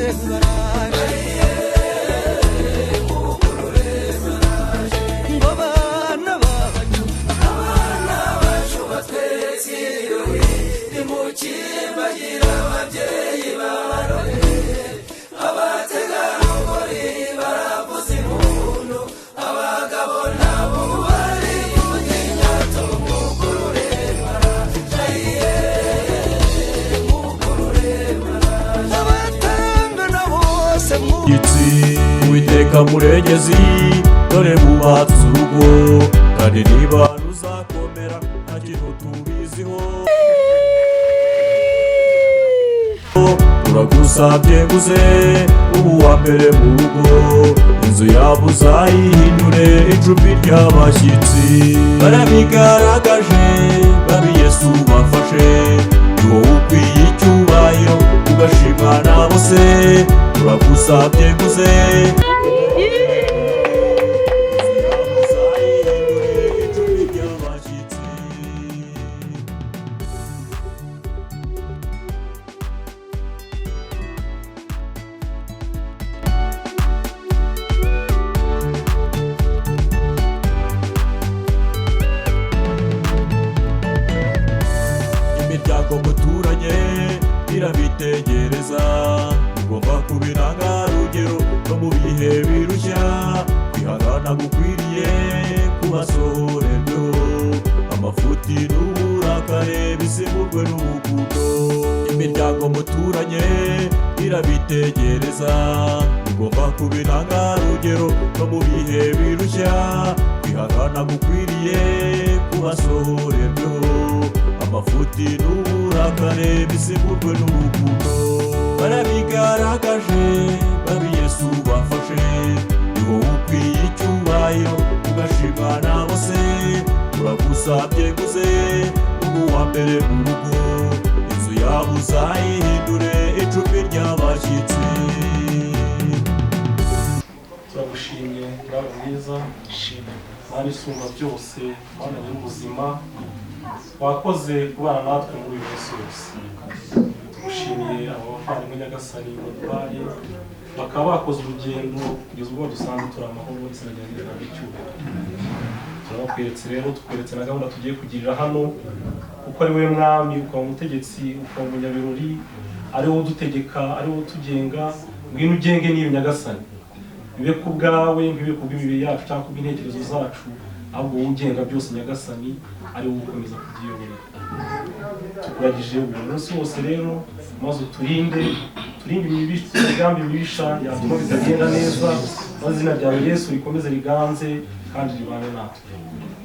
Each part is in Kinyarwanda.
Baraje ngo bana bacu, abana bacu batweretse ibirori, nimukimbagira ababyeyi barore, abategarugori baravuza impundu, abagabo nabo bari inyito. Mugurure baraje, mugurure baraje, abatangana bose mu Gitsi Uwiteka murengezi, dore bubatse urugo, kandi niba ruzakomera nta kintu tubiziho. Turagusabye nguze ubu wa mbere mu rugo, inzu yabo uzayihindure icumbi ry'abashyitsi. Barabigaragaje babi Yesu bafashe, ni wowe ukwiye icyubahiro ugashimwa na bose. Turagusabye nguze inzu yabo uzayihindure icumbi ry'abashyitsi. Imiryango muturanye irabitegereza, mugomba kuba intangarugero no mu bihe birushya. Kwihangana gukwiriye kubasohorerweho, amafuti n'uburakare bisimburwe n'urukundo. Imiryango muturanye irabitegereza, mugomba kuba intangarugero no mu bihe birushya. Kwihangana gukwiriye kubasohorerweho, amafuti n'uburakare bisimburwe n'urukundo. Barabigaragaje babi Yesu bafashe, ni wowe ukwiye icyubahiro ugashimwa na bose. Turagusabye nguze ubu wa mbere mu rugo, inzu yabo uzayihindure icumbi ry'abashyitsi. Turagushimye Dawe mwiza, Mana isumba byose, Mana nyir'ubuzima, wakoze kubana natwe muri uyu munsi wose. Tugushimiye aba bavandimwe Nyagasani baduhaye, bakaba bakoze urugendo kugeza ubwo dusanzwe turi amahoro. Izina ryawe rihabwe icyubahiro. Turabakweretse rero, tukweretse na gahunda tugiye kugirira hano, kuko ari wowe mwami, ukaba umutegetsi, ukaba umunyabirori, ari wowe udutegeka, ari wowe utugenga. Ngwino ugenge n'iyo Nyagasani, bibe ku bwawe, ntibibe ku bw'imibiri yacu cyangwa ku bw'intekerezo zacu, ahubwo wowe ugenga byose Nyagasani, ari wowe ukomeza kubyiyoborera. Tukuragije uyu munsi wose rero, maze uturinde, turinde imigambi mibisha yatuma bitagenda neza, maze izina ryawe Yesu rikomeze riganze kandi ribane natwe.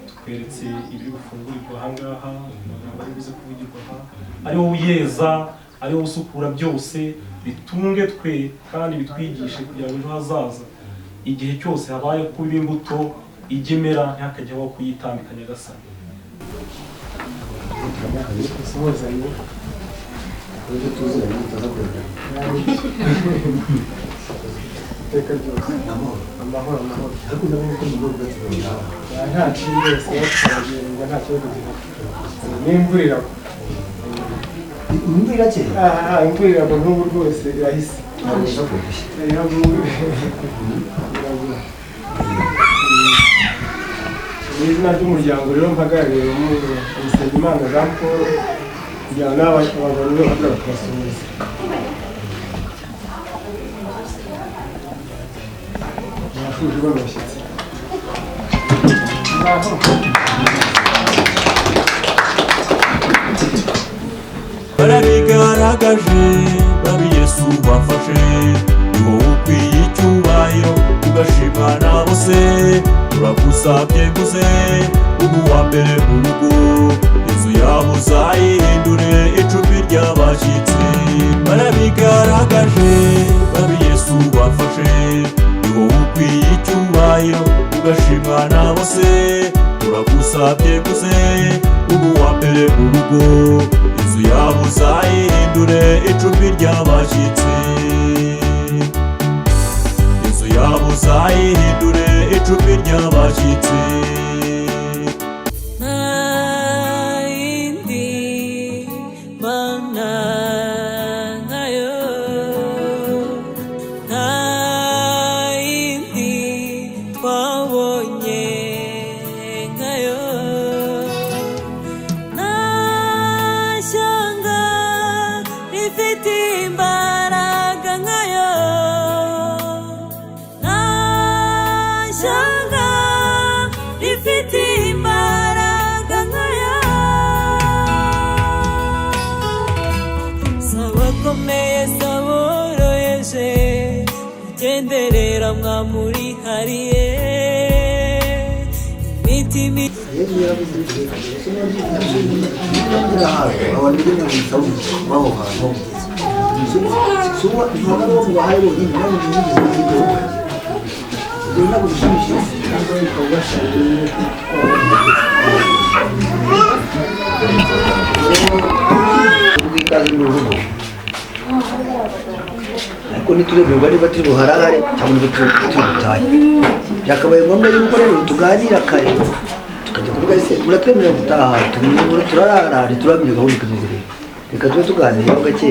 Tukweretse ibiri bufungurirwa ahangaha, amagambo ari buze kuvugirwa aha, ari wowe uyeza, ari wowe usukura byose, bitunge twe kandi bitwigishe kugira ngo ejo hazaza, igihe cyose habaye kuba imbuto ijya imera, ntihakajye habaho kuyitambika Nyagasani. Dusuhuzanye. Uburyo tuziranye mutaza kurengana. Iteka ryose. Amahoro? Amahoro, amahoro. Ariko ndabona ko mu rwego rwacu Ah, nta kibi rwose, turagenda nta kibazo gihari, n'imvura iragwa. Imvura irakeye. Ah, imvura iragwa n'ubu rwose irahise. Ntabwo uza kugushya. Iragwa, iragwa. Mu izina ry'umuryango rero mpagarariye Musengimana Jean Paul, kugira ngo n'abagabo be bahagarare kubasuhuza. Mwashuje bano bashyitsi. Barabigaragaje babi Yesu bafashe, ni wowe ukwiye icyubahiro ugashimwa na bose. Turagusabye nguze ubu wa mbere mu rugo, inzu yabo uzayihindure icumbi ry'abashyitsi. Barabigaragaje babi Yesu bafashe, ni wowe ukwiye icyubahiro ugashimwa na bose. Turagusabye nguze ubu wa mbere mu rugo, inzu yabo uzayihindure icumbi ry'abashyitsi. Inzu yabo uzayihindure icumbi ry'abashyitsi. Nta yindi mana nkayo. Abakomeye saboroheje, ugenderera mwamurihariye imitima. Abantu b'inama b'aho hantu ntabwo ari bo mubahaye bonyine, ntabwo mubigize igihugu. Ibyo ntabwo bishimishije. Ubwikaze ni urugo, ariko ntituremerwa niba turi buharare cyangwa niba turi butahe. Byakabaye ngombwa yuko rero tuganira kare, tukajya kuvuga: ese muratwemerera gutaha? Turarara, ntituramenya gahunda ikomeze. Rero reka tube tuganiraho gake.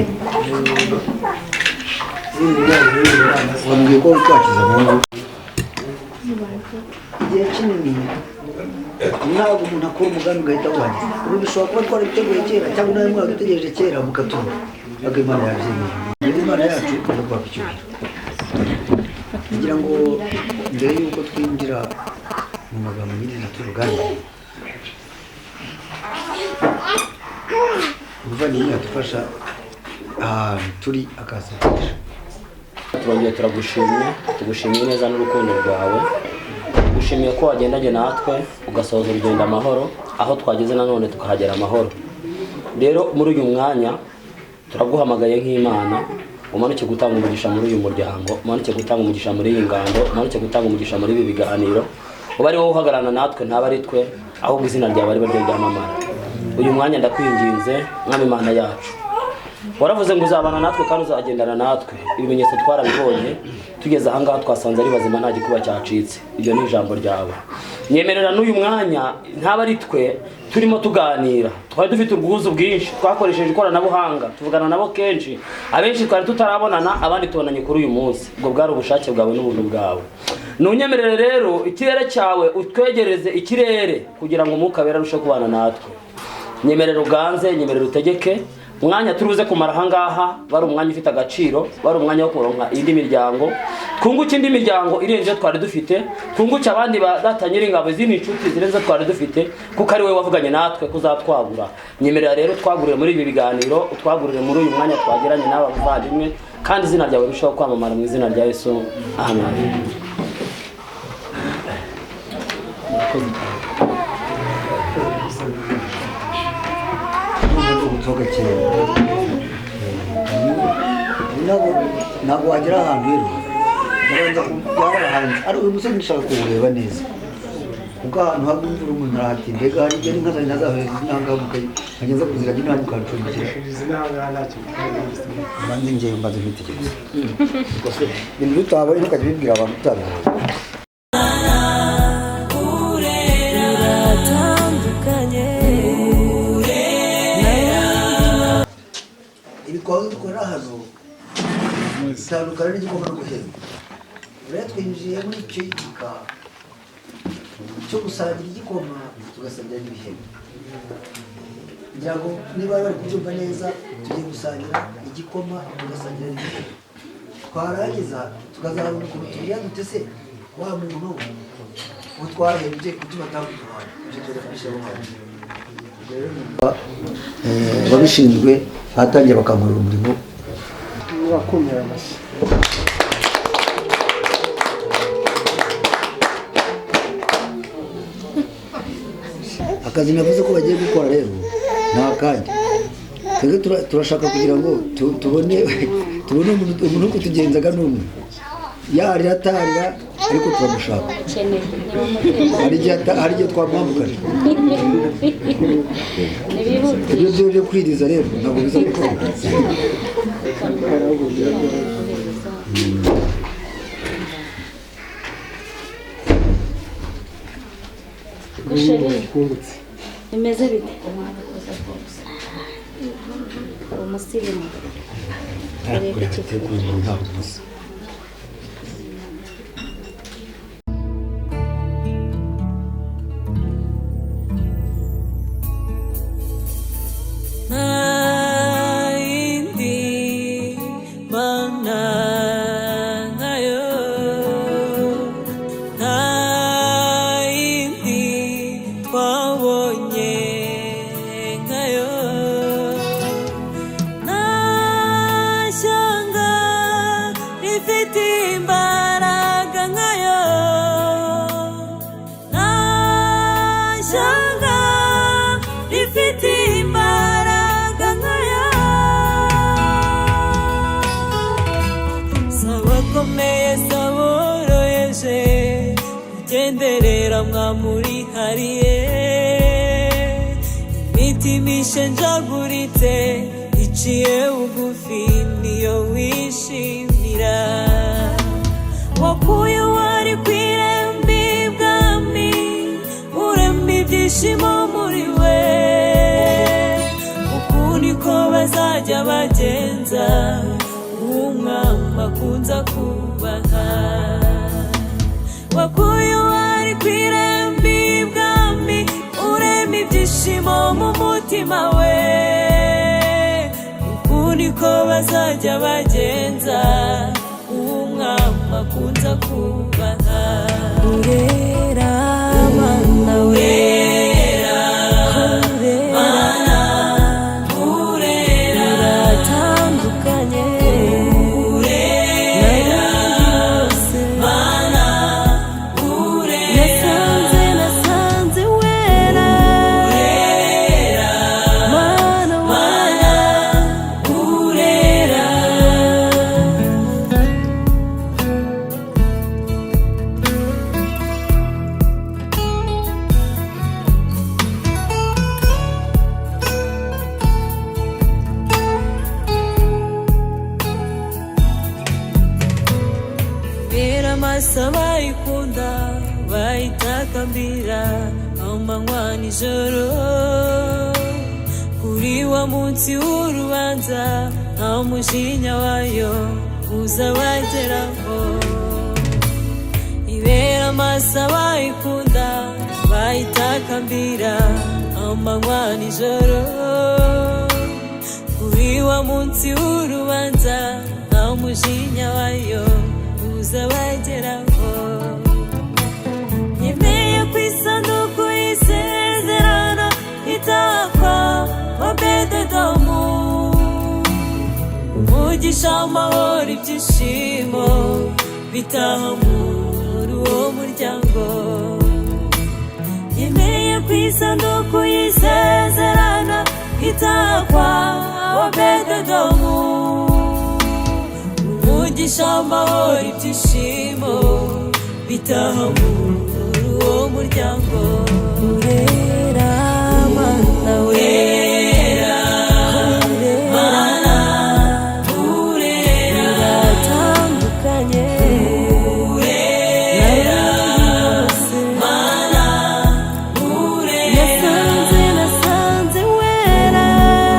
Wambwiye ko twakiza mu ngo igihe kinini. Ntabwo umuntu akora umugambi ugahita awurangiza. Ubu dushobora kuba twarabiteguye kera, cyangwa nawe mwaradutegereje kera mukatubura, ariko Imana yabyemeye. Rero Imana yacu ikaza guhabwa icyubahiro. Kugira ngo mbere y'uko twinjira mu magambo nyirizina turuganire, umuvandimwe yadufasha ahantu turi akaza. Turongeye turagushimye, tugushimiye neza n'urukundo rwawe. Tugushimiye ko wagendanye natwe ugasoza urugendo amahoro, aho twageze nanone tukahagera amahoro. Rero muri uyu mwanya turaguhamagaye nk'Imana, umanuke gutanga umugisha muri uyu muryango, umanuke gutanga umugisha muri iyi ngando, umanuke gutanga umugisha muri ibi biganiro. Uba ari wowe uhagararana natwe, ntaba ari twe, ahubwo izina ryawe ari ryo ryamamara. Uyu mwanya ndakwinginze, Mwami Imana yacu, waravuze ngo uzabana natwe kandi uzagendana natwe. Ibimenyetso twarabibonye, tugeze ahangaha twasanze ari bazima, nta gikuba cyacitse. Iryo ni ijambo ryawe. Nyemerera n'uyu mwanya, ntaba ari twe turimo tuganira. Twari dufite ubwuzu bwinshi, twakoresheje ikoranabuhanga, tuvugana nabo kenshi. Abenshi twari tutarabonana, abandi tubonanye kuri uyu munsi. Ubwo bwari ubushake bwawe n'ubuntu bwawe. Ntunyemerere rero ikirere cyawe, utwegereze ikirere kugira ngo Umwuka Wera arusheho kubana natwe. Nyemerera uganze, nyemerera utegeke. Umwanya turuze kumara ahangaha bari umwanya ufite agaciro, bari umwanya wo kuronka indi miryango, twunguke indi miryango irenze iyo twari dufite, twunguke abandi ba Data Nyiringabo, izindi nshuti zirenze twari dufite, kuko ari wowe wavuganye natwe kuzatwagura. Nyemerera rero twagurire muri ibi biganiro, utwagurire muri uyu mwanya twagiranye n'aba bavandimwe, kandi izina ryawe rirushaho kwamamara. Mu izina rya Yesu, amen. Murakoze cyane. Gutoka kera ntabwo wagera ahantu rero ndabanza yaba hanze ari uyu musozi, ndashaka kuwureba neza, kuko ahantu hagwa imvura umuntu arahatinda. Mbega hari igihe n'inka zanjye ntazahereza intangamuka, nkajya nza kuziragira inka mukancumbikira. Mbanze ngewe mbanze nkwitegereza ibintu utabonye, ntukajya ubibwira abantu utabibonye. Uratandukanye. Ibikorwa dukorera hano bitandukana n'igikoma no guhemba. Rero twinjiye muri icyo gika cyo gusangira igikoma, tugasangira n'ibihembo. Kugira ngo niba bari kubyumva neza, tugiye gusangira igikoma, tugasangira n'ibihembo, twarangiza tukazabona ukuntu tugira dute se wa muntu uwo twahembye kuki batamuduhaye. Ibyo tujya kubishyiraho hano. Ubwo rero numva, ababishinzwe batangiye bakankorera umurimo. Murakomera amashyi. Akazi navuze ko bagiye gukora rero ni akanya. Twebwe turashaka kugira ngo tubone umuntu uri kutugenzaga n'umwe yarira atarira, ariko turamushaka. Hari igihe twamwambukana. Ibyo byo byo kwiriza rero ntabwo biza gukora. Chérie. Twungutse. Bimeze bite? Umusirimu. Yateguye ntabwo gusa. Nta yindi mana nkayo, nta yindi twabonye nkayo, nta Ugenderera mwamurihariye, imitima ishenjaguritse iciye bugufi niyo wishimira. Wakuye wari ku irembo ibwami, urema ibyishimo muri we. Uku niko bazajya bagenza umwami akunze kubaha. Wakuye uwari ku irembo ibwami, urema ibyishimo mu mutima we. Uku niko bazajya bagenza umwami akunze kubaha. Urera Mana, wera Mana, urera, uratandukanye, urera Mana, urera. Nasanze, nasanze wera, urera Mana, Mana, urera. Bera amaso abayikunda bayitakambira amanywa nijoro. Kuri wa munsi w'urubanza nta mujinya wayo uzabageraho. Ibera amaso abayikunda bayitakambira amanywa nijoro. Kuri wa munsi w'urubanza nta mujinya wayo uzabageraho. Yemeye ku isanduku y'isezerano itakwa Obededomu, umugisha, amahoro, ibyishimo bitaha muri uwo muryango. Yemeye ku isanduku y'isezerano itakwa Obededomu, umugisha, amahoro, ibyishimo bitaha muri uwo muryango. Urera Mana, wera Mana, urera, uratandukanye, urera Mana, urera. Nasanze, nasanze wera,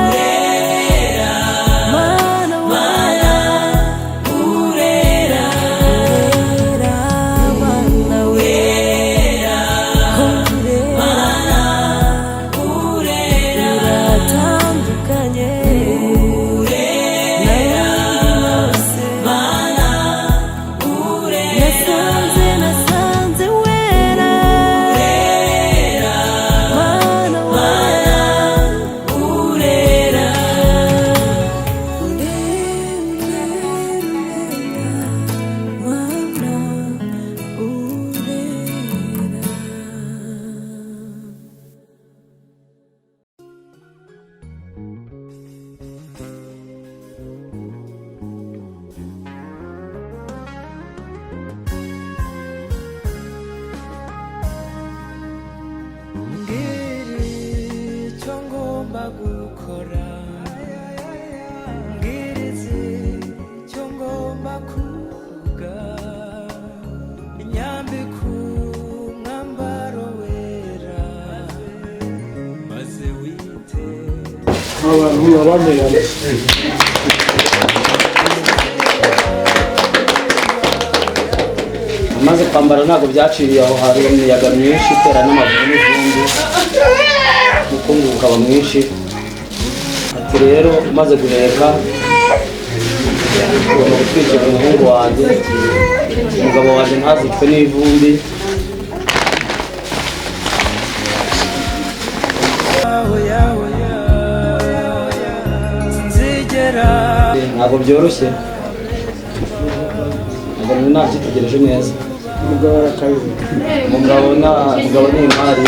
urera Mana, Mana, urera, urera Mana, wera Mana, urera, uratandukanye, urera Mana, urera. Nasanze, nasanze wera, urera Mana, Mana, urera. Mana, urera. Mbwira icyo ngomba gukora, mbwiriza icyo ngomba kuvuga, inyambika umwambaro wera maze wite. Abantu babamenyana. Amaze kwambara ntabwo byaciriye aho, hari imiyaga myinshi itera n'amabuye n'ivumbi, umukungugu ukaba mwinshi. Ati rero umaze guheka ugomba gutwikira umuhungu wanjye, umugabo wanjye ntazicwe n'ivumbi. Oya oya, sinzigera. Ntabwo byoroshye, ntabwo nari nabyitegereje neza. Umugabo arakaze. Umugabo na umugabo ni imari.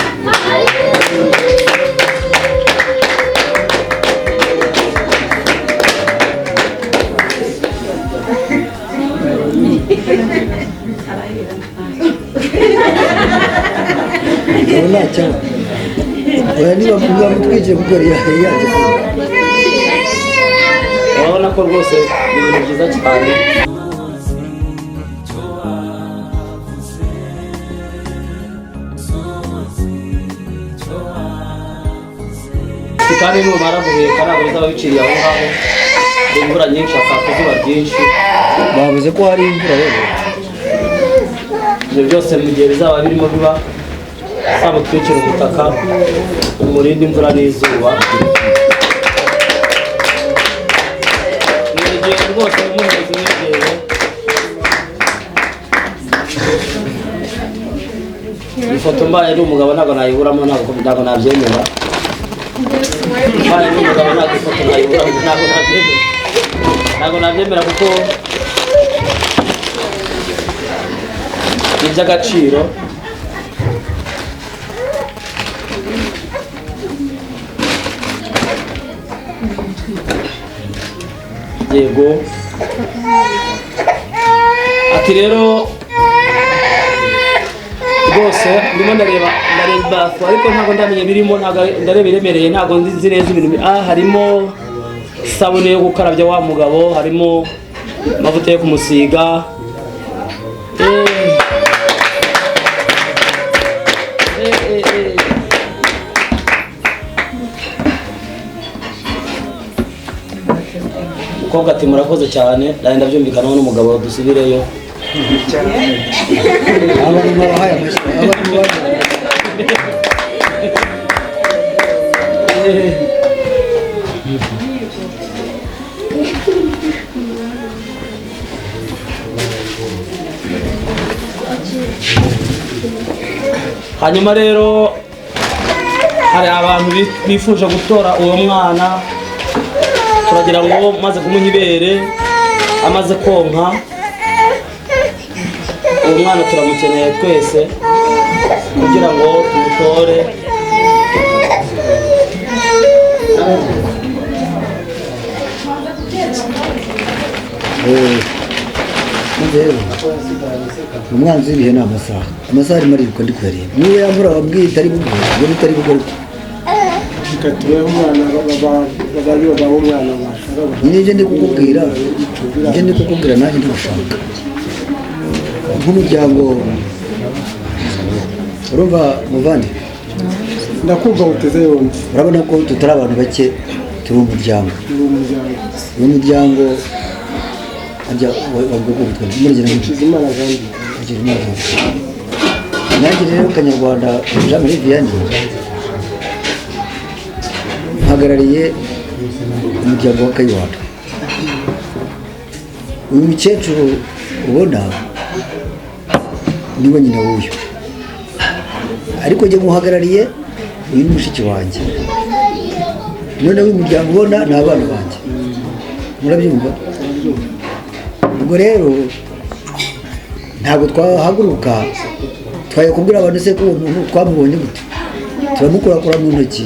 Ntibamutwikiye kuko yari yanze. Urabona ko rwose ni ibintu byiza cyane. Icyo wavuze, suzi icyo wavuze. Kandi numara guheka ntabwo bizaba biciriye aho ngaho. Hari imvura nyinshi, hakaka izuba ryinshi. Bavuze ko hari imvura rero. Ibyo byose mu gihe bizaba birimo biba, uzamutwikira umutaka umurinde imvura n'izuba. Mwegere rwose, muheze mwegere. Iyi foto mbaye ari umugabo ntabwo nayiburamo, ntabwo nabyemera. Mbaye ari umugabo ntabwo ifoto nayiburamo, ntabwo nabyemera, ntabwo nabyemera kuko ni iby'agaciro. Yego, ati rero rwose ndimo ndareba bafu, ariko ntabwo ndamenya ibirimo, ntabwo ndareba iremereye, ntabwo nzi neza ibintu harimo isabune yo gukarabya wa mugabo, harimo amavuta yo kumusiga. Eh. Umukobwa ati murakoze cyane, ndagenda byumvikanaho n'umugabo dusubireyo. Abantu babahaye amashyi, abantu babahaye. Hanyuma rero hari abantu bifuje gutora uwo mwana, turagira ngo maze kumuha ibere amaze konka, uwo mwana turamukeneye twese kugira ngo tumutore. Maze rero umwanzi w'ibihe ni amasaha, amasaha arimo ariruka, ndi kuyareba. Niba yamvura wabwiye itari bugwe, iyo bitari bugaruke. Reka turebe umwana, babaye umwana bashaka. Nyine ibyo ndi kukubwira, ibyo ndi kukubwira nanjye ndigushaka nk'umuryango. Urumva muvandi? Ndakumva, uteze yombi. Urabona ko tutari abantu bake, turi umuryango. Ni umuryango. Uyu muryango ajya wabwo murigera. Hakizimana Jean de Hakizimana Jean. Nanjye rero Kanyarwanda Jean Marie Vianney, mpagarariye umuryango wa Kayibanda. Uyu mukecuru ubona niwe nyina w'uyu, ariko njye muhagarariye. Uyu ni mushiki wanjye. Noneho uyu muryango ubona ni abana banjye, murabyumva? Ubwo rero ntabwo twahaguruka twajya kubwira abantu se ko uwo muntu twamubonye gute, turamukorakora mu ntoki,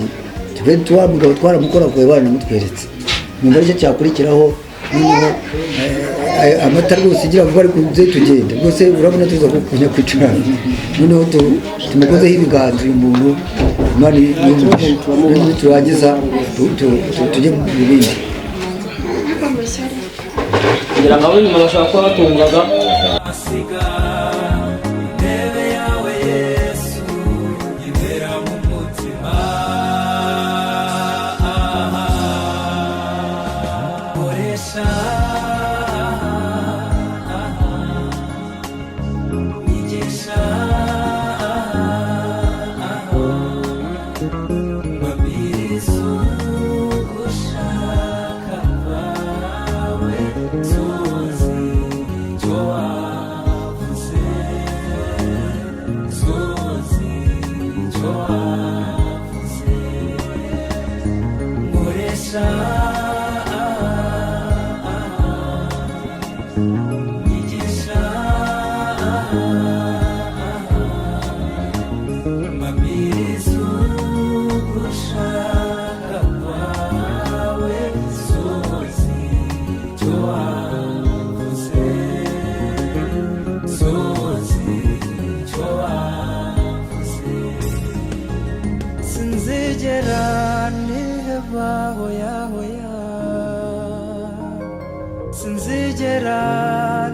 tube wa mugabo twaramukorakoye, baranamutweretse. Numva aricyo cyakurikiraho. Noneho amata rwose igira vuba, ariko nze tugende rwose. Urabona tuza kujya kwicara, noneho tumukozeho ibiganza uyu muntu. Imana n'umugisha. Noneho turangiza tujye mu bindi. Kugira ngo ab'inyuma bashobora kuba batungaga. Asiga intebe yawe Yesu, ibera mu mutima. Koresha, nyigisha, mbabwiriza ugushaka kwawe, tuzi icyo wavuze, tuzi icyo wavuze. Nkoresha, nyigisha, mbabwiriza ugushaka kwawe, tuzi icyo wavuze. Sinzigera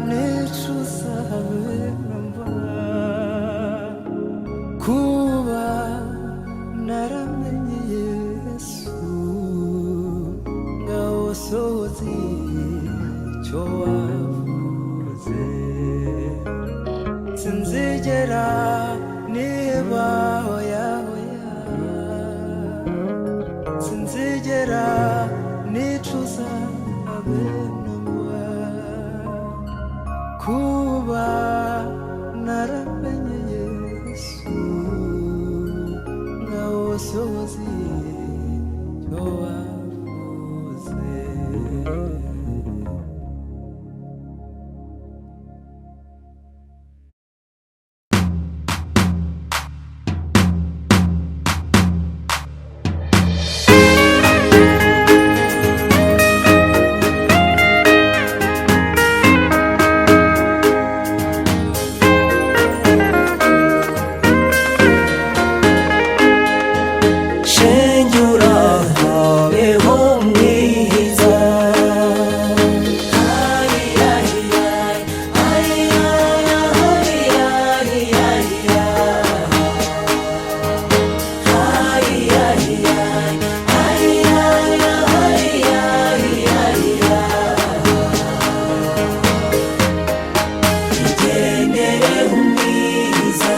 nicuza habe namba kuba naramenye Yesu, ngaho sozi icyo wavuze. Sinzigera niba oya oya, sinzigera nicuza habe namba kuba naramenye Yesu, ngaho sozi icyo wavuze. Shenge urahabeho mwiza. Igendere umwiza.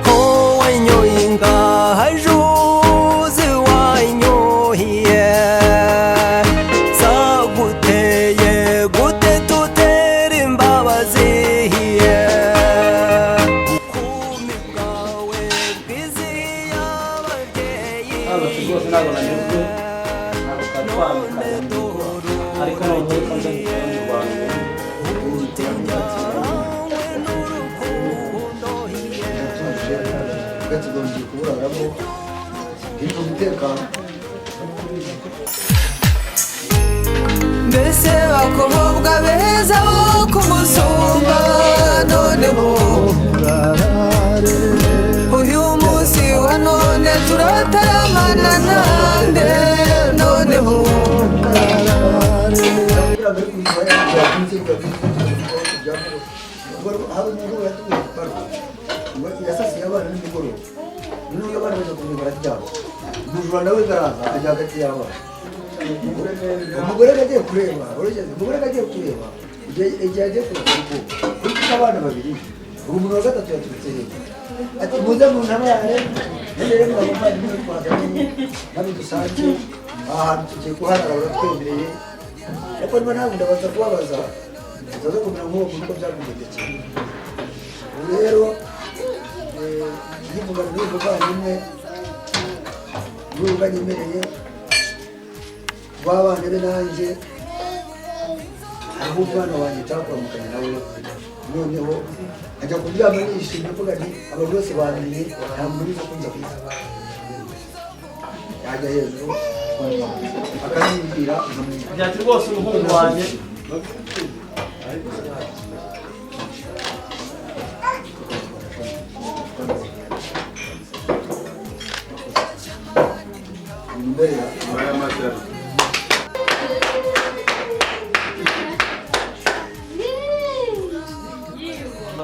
Ko wanyoye ingahajuzi wanyohiye, zaguteye gute tutera imbabazi hiye, bukumi bwawe bwizihiye ababyeyi. Ntabwo rwose, ntabwo nanyuzwe, ntabwo twari twandikanye, ariko noneho reka nze ngukunde rwanjye. Gatugombiye kuburaramo hirwa umutekano. Mbese bakobwa beza bo kumusumba, noneho uyu munsi wa none turataramana nande noneho? Hari umuntu yatubwiye parike yasasiye abana nimugoroba, noneho abana bajya kumenya bararyama, umujura nawe araza ajya hagati y'abana. Umugore agiye kureba, umugore agiye kureba, igihe agiye kureba ariko kuri kuko abana babiri, ubu umuntu wa gatatu yaturutse hejuru ati: "Muze mu ntabare, none rero mwabavandimwe twazanye nabo dusange aha hantu tugiye kuharara, baratwemereye." Ariko niba ntabwo ndabaza kubabaza, utaza kumera nk'uwo muntu uko byamugendekeye. Ubu rero nkivugana n'uyu muvandimwe n'ubu anyemereye w'abana be, nanjye aho umwana wanjye cyakuramukanya nawe, noneho ajya kuryama nishimye, mvuga nti abantu bose bamenye, nta muntu uza kunza kwita, yajya hejuru akanyibwira nkamwumva. Byati rwose umuhungu wanjye.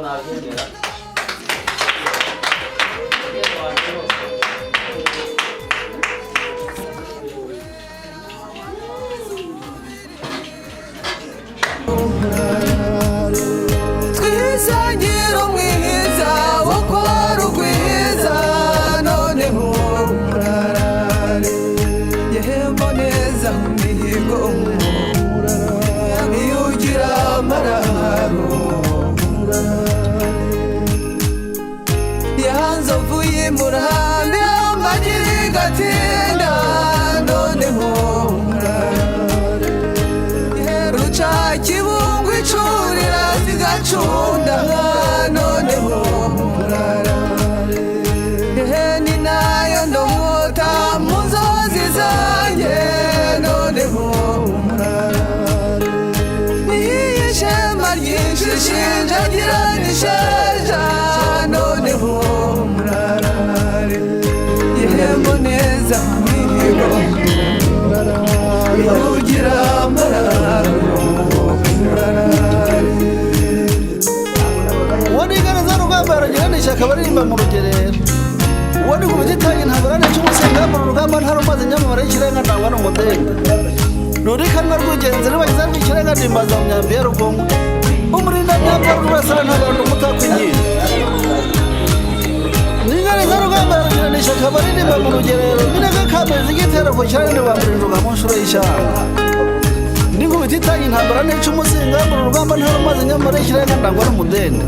Nabyemera. Twisangira umwiza wo kwa Rugwiza, noneho yehembo neza mihigo, iyo ugira amararo ya nzovu y'imurambi ambagira igatinda, noneho ruca kibungo icurira zigacunda, noneho ni nayo ndomwota mu nzozi zanjye, noneho niyo ishema ryinshi shinjagira nisheja, noneho yehembo neza mihigo. Rugira uwo nigareza rugamba rugira ishyaka baririmba mu rugerero. Uwo ni kubita itangi ntabwo cy'umusenga mu rugamba ntarumaze nyamamara y'ikirenga ndangwa n'umudende. Rurikanwa rw'ugenzi rubagize rw'ikirenga ndimbaza mu myambi ya Rugomo. Umurinda myambi wa Rwibasira ntagarunda umutako inkindi. Ningareza rugamba rugira ishyaka baririmba mu rugerero. Minega kamezi igitero ku kirarinde wa murinduga mu nshuro y'ishyamba. N'inkubita itangi intambara nica umuzinga mu rugamba ntarumaze nyamara y'ikirenga ndangwa n'umudende.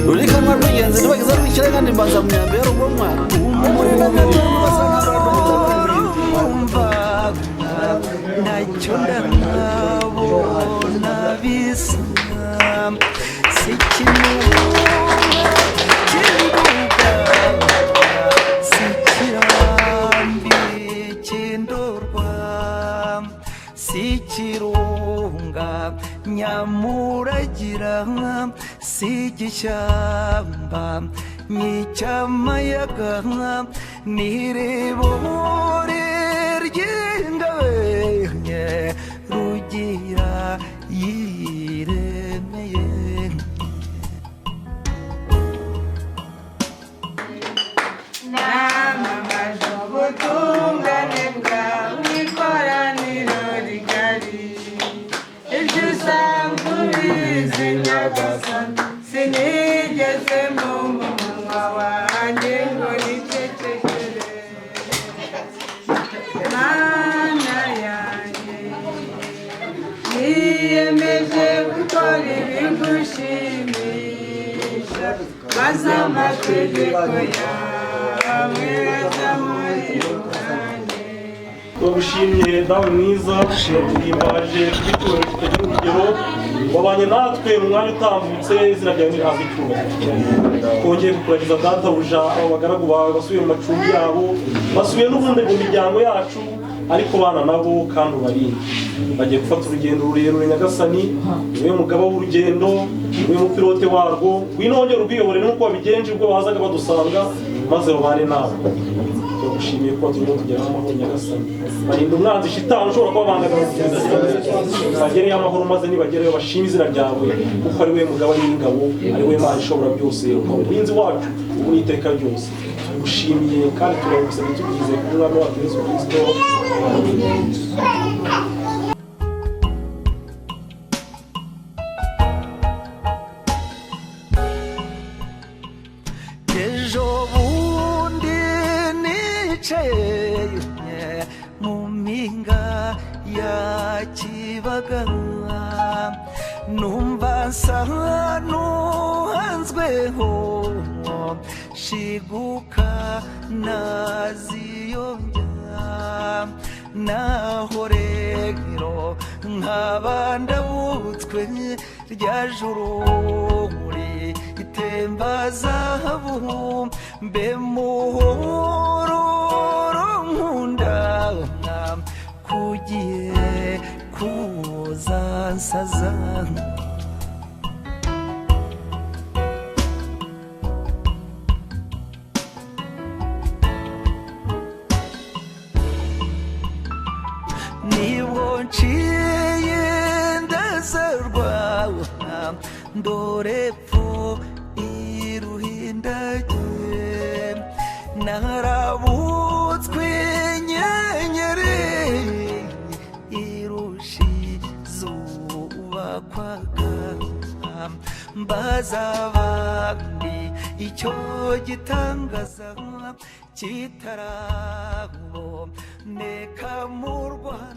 Rurikanwa rw'ingenzi rubagize rw'ikirenga ndimbaza mu myambi ya Rugomwa. Umurinda myambi wa Rwibasira ntagarunda umutako inkindi. Ntacyo ndabona bisa si kimwe cy'imbuga si kirambi cy'indorwa si kirunga nyamuragira si igishyamba nyicyamayaga niribore ry'ingabenye Rugira yiremeye. Namamaje ubutungane bwawe ikoraniro rigari ibyo usanzwe ubizi Nyagasani sinigeze mbumba umunwa wanjye ngo nicecekere. Mana yanjye niyemeje gukora ibigushimisha maze amategeko yawe azahore iruhande. Turagushimye Dawe mwiza, tuguhimbaje kubw'icyubahiro kitagira urugero wabanye natwe mu mwanya utambutse, izina ryawe nirihabwe icyubahiro. Twongeye kukuragiza databuja abo bagaragu bawe basubiye mu macumbi yabo, basubiye n'ubundi mu miryango yacu, ariko bana nabo kandi ubarinde. Bagiye gufata urugendo rurerure Nyagasani, niwe mugaba w'urugendo, niwe mupilote warwo, ngwino wongere urwiyobore nk'uko wabigenje ubwo bazaga badusanga, maze babane nawe. Turagushimiye ko turimo tugeraho amahoro Nyagasani. Barinda umwanzi shitani ushobora kubabangamira kugeza bagereyo amahoro, maze nibagereyo bashime izina ryawe, kuko ari we mugaba w'ingabo, ari we Mana ishobora byose, ukaba umurinzi wacu ubu n'iteka ryose. Tugushimiye kandi turagusabye tubyizeye ku Mwami wacu Yesu Kristo. Amen. Ejo bundi nicaye mu mpinga ya Kibagawa numva nsa n'uhanzweho shiguka naziyongera naho rero nkaba ndabutswe rya juru itemba zahabu mbe muhororo nkunda kugiye kuzansaza. Nibwo nciye ndazarwa dore pfo iruhindage narabutswe inyenyeri irushi zuba kwaga mbaza abandi icyo gitangaza kitaraboneka mu Rwanda.